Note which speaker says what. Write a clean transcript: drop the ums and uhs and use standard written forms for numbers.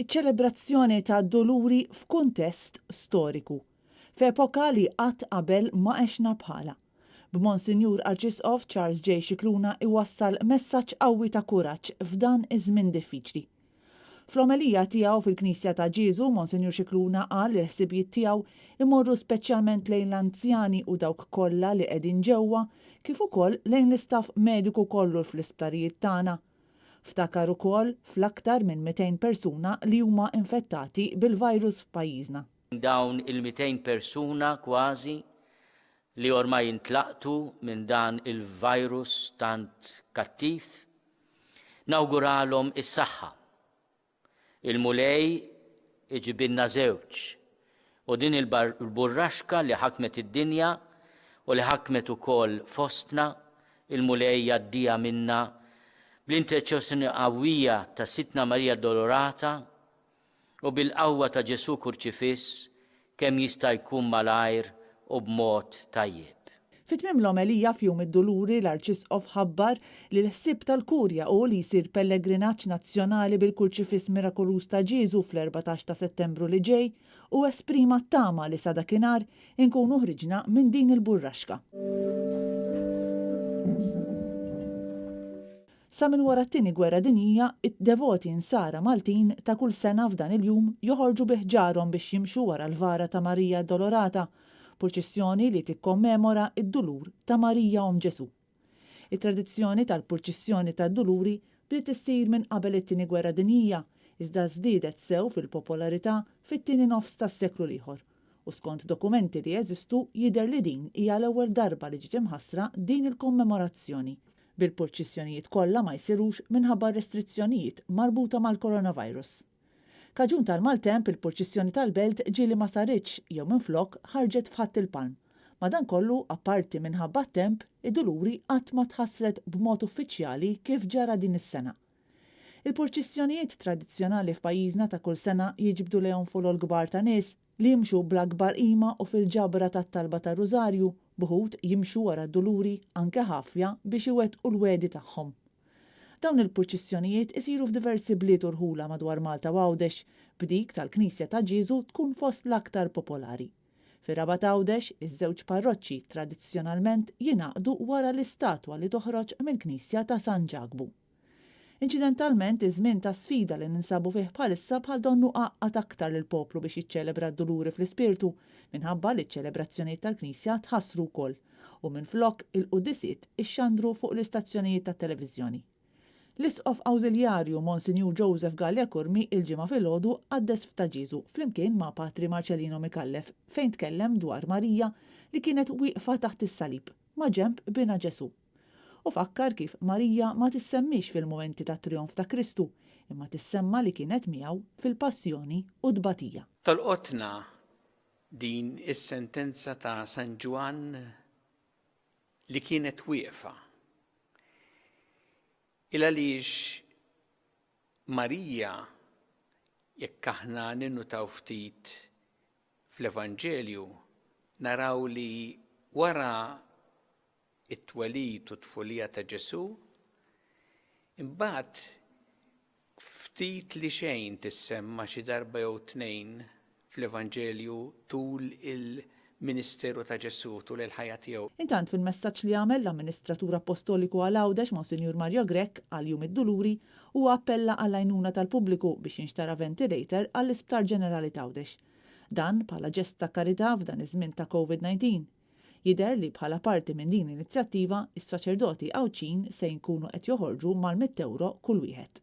Speaker 1: Iċ-ċelebrazzjoni tad-Duluri f'kuntest storiku, f'epoka li qatt qabel ma għexna bħalha. B'Monsinjur Arċisqof Charles J. Scicluna iwassal messaġġ qawwi ta' kuraġġ f'dan iż-żmien diffiċli. Fl-omelija tiegħu fil-Knisja ta' Ġieżu, Monsinjur Scicluna qal li l-ħsibijiet tiegħu imorru speċjalment lejn l-anzjani u dawk kollha li qegħdin ġewwa, kif ukoll lejn l-istaff mediku kollu fl-isptarijiet tagħna. Ftakar ukoll fl-aktar minn 200 persuna li huma infettati bil-virus f'pajjiżna.
Speaker 2: Dawn il-200 persuna kważi li ormai intlaqtu minn dan il-virus tant kattiv, nawguralhom is-saħħa. Il-Mulej iġibilna żewġ, u din il-burraxka li ħakmet id-dinja u li ħakmet ukoll fostna, il-Mulej jgħaddiha minna bl-interċessjoni qawwija ta' Sidtna Marija Addolorata u bil-qawwa ta' Ġesù Kurċifiss kemm jista' jkun malajr u b'mod tajjeb.
Speaker 1: Fi tmiem l-omelija f'Jum id-Duluri l-Arċisqof ħabbar li l-ħsieb tal-Kurja hu li jsir pellegrinaġġ nazzjonali bil-Kurċifiss Mirakoluż ta' Ġieżu fl-14 ta' Settembru li ġej u esprima t-tama li sa dakinhar inkunu ħriġna minn din il-burraxka. Sa minn wara t-Tieni Gwerra Dinjija, id-devoti Insara Maltin ta' kull sena f'dan il-jum joħorġu bi ħġarhom biex jimxu wara l-vara ta' Marija Addolorata, purċissjoni li tikkommemora d-dulur ta' Marija Omm Ġesù. It-tradizzjoni tal-purċissjoni tad-Duluri bdiet issir minn qabel it-Tieni Gwerra Dinjija, iżda żdiedet sew fil-popolarità fit-tieni nofs tas-seklu l-ieħor. U skont dokumenti li jeżistu jidher li din hija l-ewwel darba li ġiet imħassra din il-kommemorazzjoni. bil-purċissjonijiet kollha ma jsirux minħabba r-restrizzjonijiet marbuta mal-coronavirus. Kaġun tal-maltemp, il-purċissjoni tal-Belt ġieli ma saritx jew minflok ħarġet f'Ħadd il-Palm. Madankollu, apparti minħabba t-temp, id-Duluri qatt ma tħassret b'mod uffiċjali kif ġara din is-sena. Il-purċissjonijiet tradizzjonali f'pajjiżna ta' kull sena jiġbdu lejhom folol kbar ta' nies, li jimxu bl-akbar qima u fil-ġabra tat-talba tar-Rużarju, b'uħud jimxu wara d-duluri anke ħafja biex iwettqu l-wegħdi tagħhom. Dawn il-purċissjonijiet isiru f'diversi bliet u rħula madwar Malta u Għawdex, b'dik tal-Knisja ta' Ġieżu tkun fost l-aktar popolari. Fir-Rabat Għawdex, iż-żewġ parroċċi tradizzjonalment jingħaqdu wara l-istatwa li toħroġ mill-Knisja ta' San Ġakbu. Inċidentalment, iż-żmien ta' sfida li ninsabu fih bħalissa bħal donnu għaqqad aktar lill-poplu biex jiċċelebra d-Duluri fl-ispirtu, minħabba li ċ-ċelebrazzjonijiet tal-Knisja tħassru wkoll, u minflok il-quddiesiet ixxandru fuq l-istazzjonijiet tat-televiżjoni. L-Isqof Awżiljarju Monsinjur Joseph Galea Curmi il-Ġimgħa filgħodu qaddes f'Ta' Ġieżu flimkien ma' Patri Marcelino Micallef fejn tkellem dwar Marija li kienet wieqfa taħt is-salib, maġenb binha Ġesù. U fakkar kif Marija ma tissemmiex fil-mumenti tat-trijonf ta' Kristu, imma tissemma li kienet miegħu fil-passjoni u t-tbatija.
Speaker 3: Tolqotna din is-sentenza ta' San Ġwann li kienet wieqfa. Il għaliex Marija, jekk aħna ninnutaw ftit fl-Evanġelju, naraw li wara it-twelid u t-tfulija ta' Ġesù, imbagħad ftit li xejn tissemma xi darba jew tnejn fl-Evanġelju tul il-ministeru ta' Ġesù, tul il-ħajja tiegħu.
Speaker 1: Intant fil-messaġġ li għamel l-Amministratur Appostoliku għal Għawdex Monsinjur Mario Grech għal Jum id-Duluri, huwa appella għall-għajnuna tal-pubbliku biex jinxtara ventilator għall-Isptar Ġenerali t'Għawdex. Dan bħala ġest ta' karità f'dan iż-żmien ta' Covid 19. Jidher li bħala parti minn din l-inizjattiva, is-saċerdoti Għawdxin se jkunu qed joħorġu mal-mitt ewro kull wieħed.